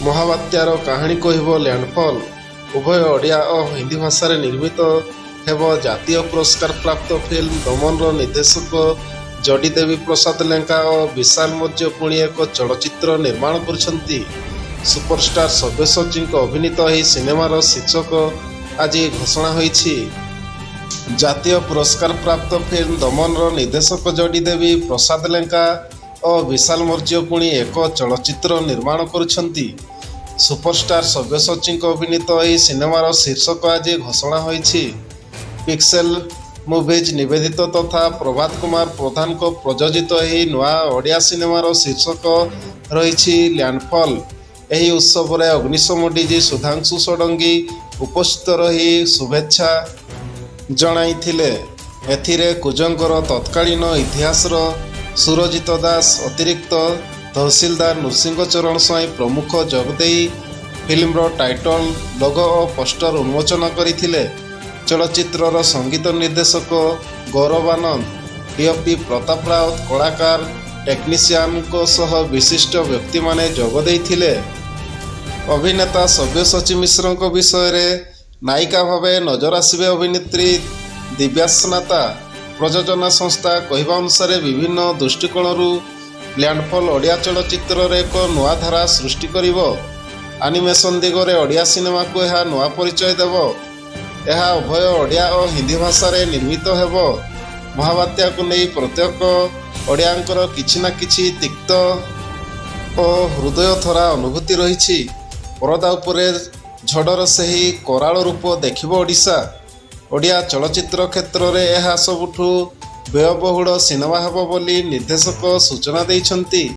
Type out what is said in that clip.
ମହାବାତ୍ୟାର କାହାଣୀ କହିବ ଲ୍ୟାଣ୍ଡଫଲ୍। ଉଭୟ ଓଡ଼ିଆ ଓ ହିନ୍ଦୀ ଭାଷାରେ ନିର୍ମିତ ହେବ। ଜାତୀୟ ପୁରସ୍କାର ପ୍ରାପ୍ତ ଫିଲ୍ମ ଦମନର ନିର୍ଦ୍ଦେଶକ ଯୋଡ଼ି ଦେବୀ ପ୍ରସାଦ ଲେଙ୍କା ଓ ବିଶାଲ ମୌର୍ଯ୍ୟ ପୁଣି ଏକ ଚଳଚ୍ଚିତ୍ର ନିର୍ମାଣ କରୁଛନ୍ତି। ସୁପରଷ୍ଟାର ସବ୍ୟସାଚୀଙ୍କ ଅଭିନୀତ ଏହି ସିନେମାର ଶୀର୍ଷକ ଆଜି ଘୋଷଣା ହୋଇଛି। ଜାତୀୟ ପୁରସ୍କାର ପ୍ରାପ୍ତ ଫିଲ୍ମ ଦମନର ନିର୍ଦ୍ଦେଶକ ଯୋଡ଼ି ଦେବୀ ପ୍ରସାଦ ଲେଙ୍କା ଓ ବିଶାଲ ମୌର୍ଯ୍ୟ ପୁଣି ଏକ ଚଳଚ୍ଚିତ୍ର ନିର୍ମାଣ କରୁଛନ୍ତି। ସୁପରଷ୍ଟାର ସବ୍ୟସାଚୀଙ୍କ ଅଭିନୀତ ଏହି ସିନେମାର ଶୀର୍ଷକ ଆଜି ଘୋଷଣା ହୋଇଛି। ପିକ୍ସେଲ ମୁଭିଜ୍ ନିବେଦିତ ତଥା ପ୍ରଭାତ କୁମାର ପ୍ରଧାନଙ୍କ ପ୍ରଯୋଜିତ ଏହି ନୂଆ ଓଡ଼ିଆ ସିନେମାର ଶୀର୍ଷକ ରହିଛି ଲ୍ୟାଣ୍ଡଫଲ୍। ଏହି ଉତ୍ସବରେ ଅଗ୍ନିଶମ ଡିଜି ସୁଧାଂଶୁ ଷଡ଼ଙ୍ଗୀ ଉପସ୍ଥିତ ରହି ଶୁଭେଚ୍ଛା ଜଣାଇଥିଲେ। ଏଥିରେ କୁଜଙ୍ଗର ତତ୍କାଳୀନ ଇତିହାସର ସୁରଜିତ ଦାସ, ଅତିରିକ୍ତ ତହସିଲଦାର ନୃସିଂହ ଚରଣ ସ୍ୱାଇଁ ପ୍ରମୁଖ ଯୋଗଦେଇ ଫିଲ୍ମର ଟାଇଟଲ, ଲୋଗୋ ଓ ପୋଷ୍ଟର ଉନ୍ମୋଚନ କରିଥିଲେ। ଚଳଚ୍ଚିତ୍ରର ସଙ୍ଗୀତ ନିର୍ଦ୍ଦେଶକ ଗୌରବ ଆନନ୍ଦ, ଡିଓପି ପ୍ରତାପ ରାଉତ, କଳାକାର, ଟେକ୍ନିସିଆନଙ୍କ ସହ ବିଶିଷ୍ଟ ବ୍ୟକ୍ତିମାନେ ଯୋଗ ଦେଇଥିଲେ। ଅଭିନେତା ସବ୍ୟସାଚୀ ମିଶ୍ରଙ୍କ ବିଷୟରେ ନାୟିକା ଭାବେ ନଜର ଆସିବେ ଅଭିନେତ୍ରୀ ଦିବ୍ୟାସ୍ନାତା। ପ୍ରଯୋଜନା ସଂସ୍ଥା କହିବା ଅନୁସାରେ, ବିଭିନ୍ନ ଦୃଷ୍ଟିକୋଣରୁ ଲ୍ୟାଣ୍ଡଫଲ୍ ଓଡ଼ିଆ ଚଳଚ୍ଚିତ୍ରରେ ଏକ ନୂଆ ଧାରା ସୃଷ୍ଟି କରିବ। ଆନିମେସନ୍ ଦିଗରେ ଓଡ଼ିଆ ସିନେମାକୁ ଏହା ନୂଆ ପରିଚୟ ଦେବ। ଏହା ଉଭୟ ଓଡ଼ିଆ ଓ ହିନ୍ଦୀ ଭାଷାରେ ନିର୍ମିତ ହେବ। ମହାବାତ୍ୟାକୁ ନେଇ ପ୍ରତ୍ୟେକ ଓଡ଼ିଆଙ୍କର କିଛି ନା କିଛି ତିକ୍ତ ଓ ହୃଦୟଥରା ଅନୁଭୂତି ରହିଛି। ପରଦା ଉପରେ ଝଡ଼ର ସେହି କରାଳ ରୂପ ଦେଖିବ ଓଡ଼ିଶା। ଓଡ଼ିଆ ଚଳଚ୍ଚିତ୍ର କ୍ଷେତ୍ରରେ ଏହା ସବୁଠୁ ବ୍ୟୟବହୁଳ ସିନେମା ହେବ ବୋଲି ନିର୍ଦ୍ଦେଶକ ସୂଚନା ଦେଇଛନ୍ତି।